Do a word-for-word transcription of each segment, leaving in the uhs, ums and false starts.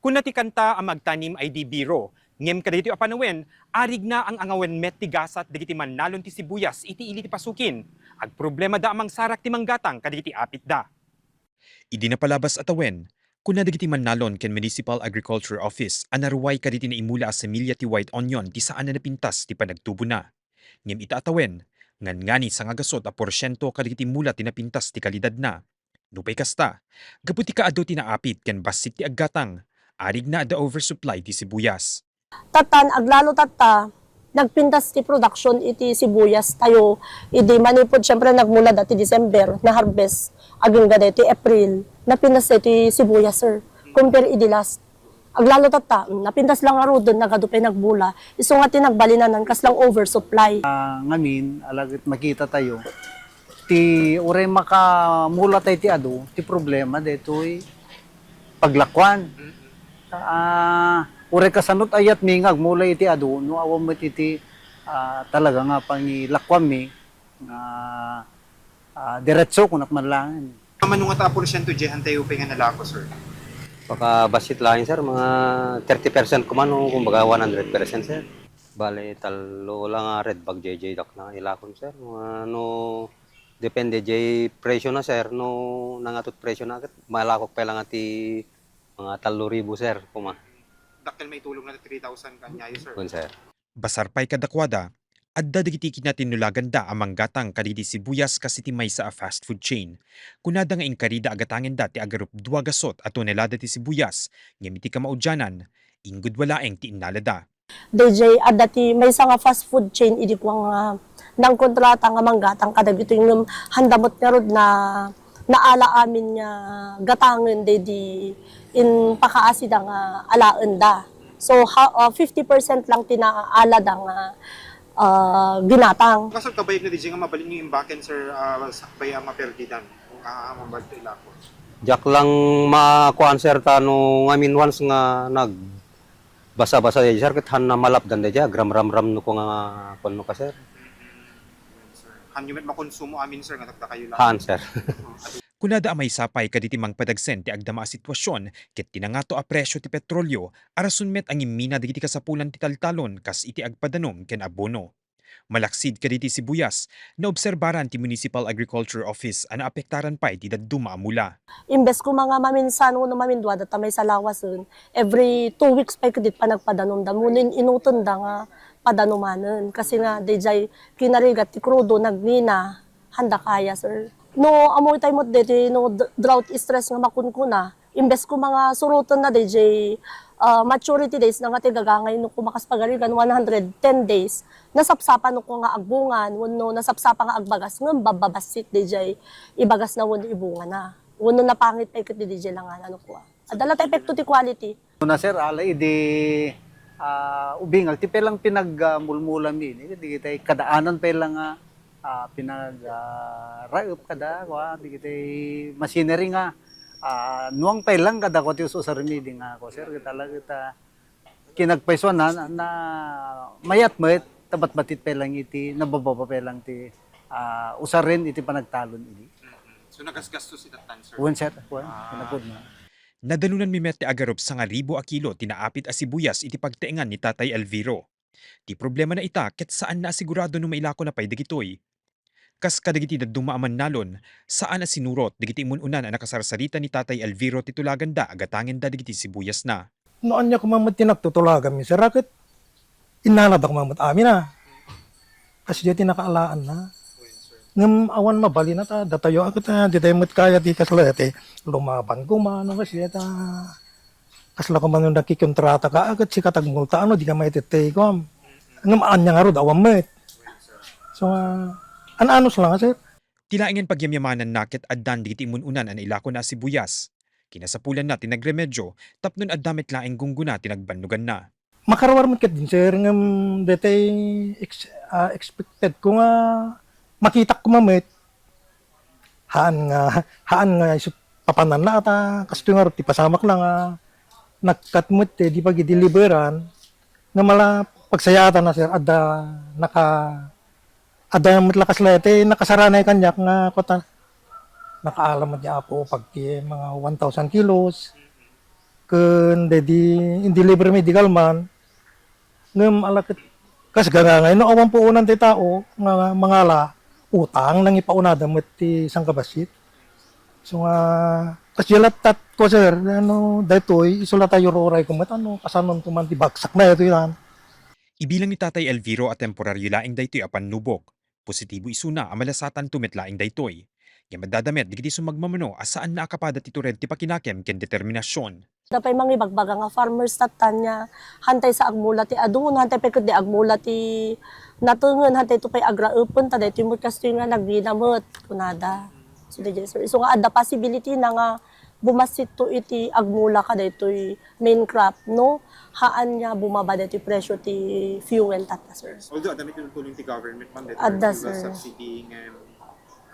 Kuna ti kanta a magtanim ay di biro, ngem kadagitoy a panawen, arigna ang angawen met ti gasat dagiti mannalon ti sibuyas iti ili ti pasukin. Agproblemada a mangsarak ti manggatang kadagiti apitda. Idi napalabas a tawen, kuna dagiti mannalon ken Municipal Agriculture Office a naruay kadagiti naimula a similya ti white onion ti saan a napintas ti panagtubona. Ngem ita a tawen, ngangani sangagasut a porsiento kadagiti mula ti napintas ti kalidadna. Nupay kasta, gapu ti kaadu ti naapit ken bassit ti aggatang, arigna adda oversupply ti sibuyas. Tatta, aglalo tatta, nagpintas ti production iti sibuyas tayo. Idi manipud, siyempre, nagmula dati December, na-harvest, agingga dati April, napintas ti sibuyas, sir. Compare idi last. Aglalo tatta, mm, napintas lang ngaruden, nagadu pay nagmula. Isu nga ti nagbalinanan, kas lang oversupply. Ah, ngamin, alagit makita tayo, ti uray makamula tayo ti adu, ti problema daytoy paglakuan. Ah, uray kasanot ayat mi nga agmula iti adu, no awan met iti, ah, talaga nga pangilakuan mi nga, ah, diretso kunak man lang. Mano nga ta porsyento diay hantay upay nga nalako, sir? Baka basit lang, sir, mga thirty percent kuman, o kumbaga one hundred percent, sir. Bale, tallo lang nga red bag diay, diay dak na ilakon, sir. Mga no, depende diay presyo na, sir. No nangatot presyo na, ket malakok pa lang ti mga tallo ribu, sir, kuma. Dakkel maitulong na three thousand kanyayo, sir. Kun, sir. Basar pay kadakuada, adda dagiti kinatinnulaganda a manggatang kadagiti sibuyas kas iti maysa a fast food chain. Kunada nga inkarida a gatangenda ti agarup dua gasut a tonelada ti sibuyas, ngem iti kamaudianan, inggudua laeng ti innalada. D J, adda ti maysa nga fast food chain idi kua nga nangkontrata nga manggatang kadagitoy ngem handa met ngarud na naala amin nga gatangen daydi impakaasida nga alaenda. So, ha, ah, fifty percent lang ti naalada nga, ah, ginatang. Kasano kabayag na D J nga mabalinyo imbaken, sir, ah, sakbay a maperdidan? Kung, ah, mabalto ilako. Diak lang makuan, sir, ta no ngamin once nga nag basa-basa daydiay, sir, ket hanna malapdan daydiay, agramramram no ko nga kuan no ka, sir. Hanyo met makonsumo amin, sir, nga dakdakayo lang. Haan, sir. Kunada a maysa pay kaditi mangpadagsen ti agdama a sitwasion ket ti nangato a presyo ti petrolio a rason met a ngimmina dagiti kasapulan ti taltalon kas iti agpadanom ken abono. Malaksid kaditi sibuyas, naobserbaran ti Municipal Agriculture Office a naapektaran pay ti dadduma a mula. Imbes koma nga maminsan wenno mamindua data maysa lawasen, every two weeks pay ket dit panagpadanomda, wenno in-inutenda nga padanumanen. Kasi nga, daydiay kinarigat ti krudo, nagngina, handa kaya, sir. No, ammo itay met deti, no, d-, drought stress nga makunkuna, imbes koma nga surotenna daydiay, ah, maturity days na nga ti gagangay no koma kas pagarigan one hundred ten days, nasapsapa no ko nga agbungan, wenno nasapsapa nga agbagas, ngem babbabassit daydiay ibagasna wenno ibungana. Wenno napangit pay ket daydiay langana no kua. Adda la ti epekto ti quality. Una, sir, ala idi, ah, ubingak ti pay lang pinag, ah, mulmulami, dagiti kadaanan pay lang nga, ah, pinag, ah, raep kada, kua, dagiti machinery nga, ah, nuang pay lang kada, kua, ti us-usarmi idi nga, kua, sir, ket ala ket, ah, kinagpaysuan na, na, na mayat met, ta batbatit pay lang iti, nabababa pay lang ti, ah, usaren iti panagtalon idi. Mm-mm. So, nagasgastos ita tan, sir? Wen, sir. Wen, ah, kinapudno. Nadalunanmi met ti agarup sangaribu a kilo ti naapit a sibuyas iti pagtaengan ni Tatay Elviro. Ti problemana ita ket saanna a sigurado no mailakona pay dagitoy. Kas kadagiti dadduma a mannalon, saan a sinurot dagiti imun-unan a nakasarsarita ni Tatay Elviro ti tulaganda a gatangenda dagiti sibuyasna. No ania koma met ti nagtutulaganmi, sir, a ket innaladak koma met amin a. Kasdiay ti nakaalaanna. Ngem awan mabalin a ta, datayo a ket, ah, ditayo met kaya ti kasla ti lumaban koma, no, kasdiay ta. Kasla koma no nakikontrata ka, a ket sika ti agmulta, ano, dika maitettey, kom. Ngem ania ngarud, awan met. So, ah, an-anos lang, sir. Ti laengen pagyamyamananna ket addan dagiti imun-unan a nailakona a sibuyas. Kinasapulanna ti nagremedio tapno adda met laeng gunggona ti nagbannoganna. Makaruar met ketdin, sir, ngem daytoy ex-, ah, expected ko nga makitak koma met. Haan nga, haan nga isu papananna ata, kastoy ngarud ti pasamak na nga nagkat met ti di pagideliveran, nga mala pagsayaatanna, sir, adda naka-, adda met la kasla ti nakasaranay kaniak nga kuan, nakaala met ni Apo pagki mga one thousand kilos. ken daydi in-deliver medical man, ngem ala ket kas gangangay no awan puonan ti tao nga mangala, utang nangipaunada met ti sangkabassit. So nga, kas diay lattat ko, sir, ano, daytoy, isu la tayo ruray ko met, ano, kasanonto man ti bagsak na ito yan. Ibilang ni Tatay Elviro a temporaryo laeng daytoy a pannubok. Positibo isuna a malasatanto met laeng daytoy. Ngem adda met dagiti sumagmamano a saanna a kapada ti tured ti pakinakem ken determinasion. Adda pay mangibagbaga nga farmers tattan nga hantay sa agmula ti adu, no hantay pay ket di agmula ti natengen, hantay to pay agraepen, ta daytoy met kastoy nga nagina met, kunada. So, di, sir. So, nga adda possibility na nga bumassit to iti agmula kadaytoy main crop, no? Haan nga bumaba daytoy presyo ti fuel tatta, sir. Although, adda met ti tulong ti government, ma'am, daytoy Adda, fuel sir. Subsidy, ngem,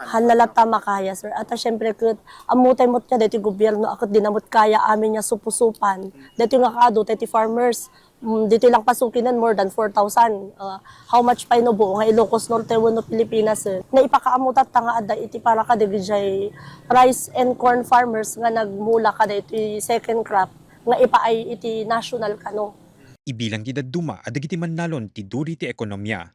Haan na latta makaya, sir. At, ah, syempre, ket, ammo tay met nga daytoy gobyerno, a ket di na met kaya amin nga supusupan. Daytoy nga kaadu, tay ti farmers, mm, ditoy lang Pasukinan, more than four thousand. Ah, how much pay no buo nga Ilocos Norte wenno Pilipinas, sir? Naipakaammo tatta nga adda iti para kadagijay rice and corn farmers nga nagmula kadaytoy second crop nga ipaay iti national kano. Ibilang ti dadduma a dagiti mannalon ti duri ti ekonomia.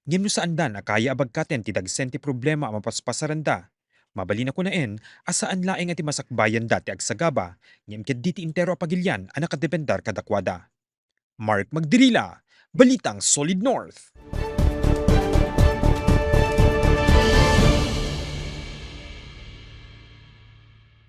Ngem no saandan a kaya a bagkaten ti dagsen ti problema a mapaspasaranda, mabalin a kunaen a saan laeng a ti masakbayanda ti agsagaba, ngem ket diti entero a pagilian a nakadependar kadakuada. Mark Magdirila, Balitang Solid North.